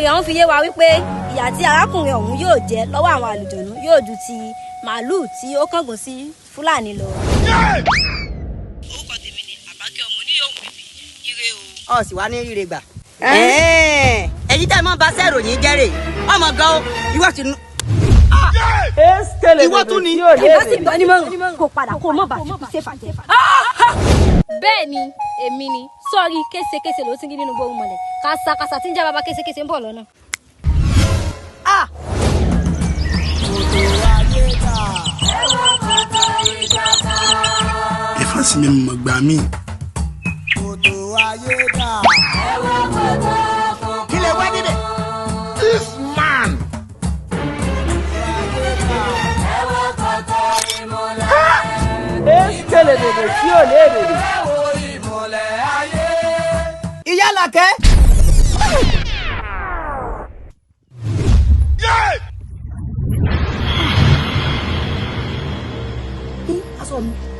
Ìròyìn ọ̀hún fi yé wa wípé ìyà tí arákùnrin ọ̀hún yóò jẹ lọ́wọ́ àwọn àlùjọ̀nú yóò ju ti màálùú tí ó kángun sí Fúlàní lọ. Orúkọ tèmi ni Àbákẹ́ ọmọ oníyòwò bíbí ire o. Ọ sì wá ní ríre gbà. Ẹ̀yin tẹ́ ẹ mọ́ bá sẹ́ròyìn jẹ́rè ọmọ gan o ìwọ sì nu. Ìwọ tún ni. Ìbá sì gbọ́ nímọ̀ràn kó padà kó mọ̀ bá fi ṣe fàjẹ́. Bẹ́ẹ̀ ni, èmi ni sọ́ọ̀rì késekése ló ti ń rí nínú gbóhùn mọ̀lẹ̀ kàṣàkàṣà tí ń jẹ́ baba késekése ń bọ̀ lọ́nà. Ẹ̀fọn sì mi mọ̀ gbà mí. Kí lè wá níbẹ̀. This man. Eskele bèbè tí ò lé bèbè. Ìyá làkẹ́. Aṣọ mi.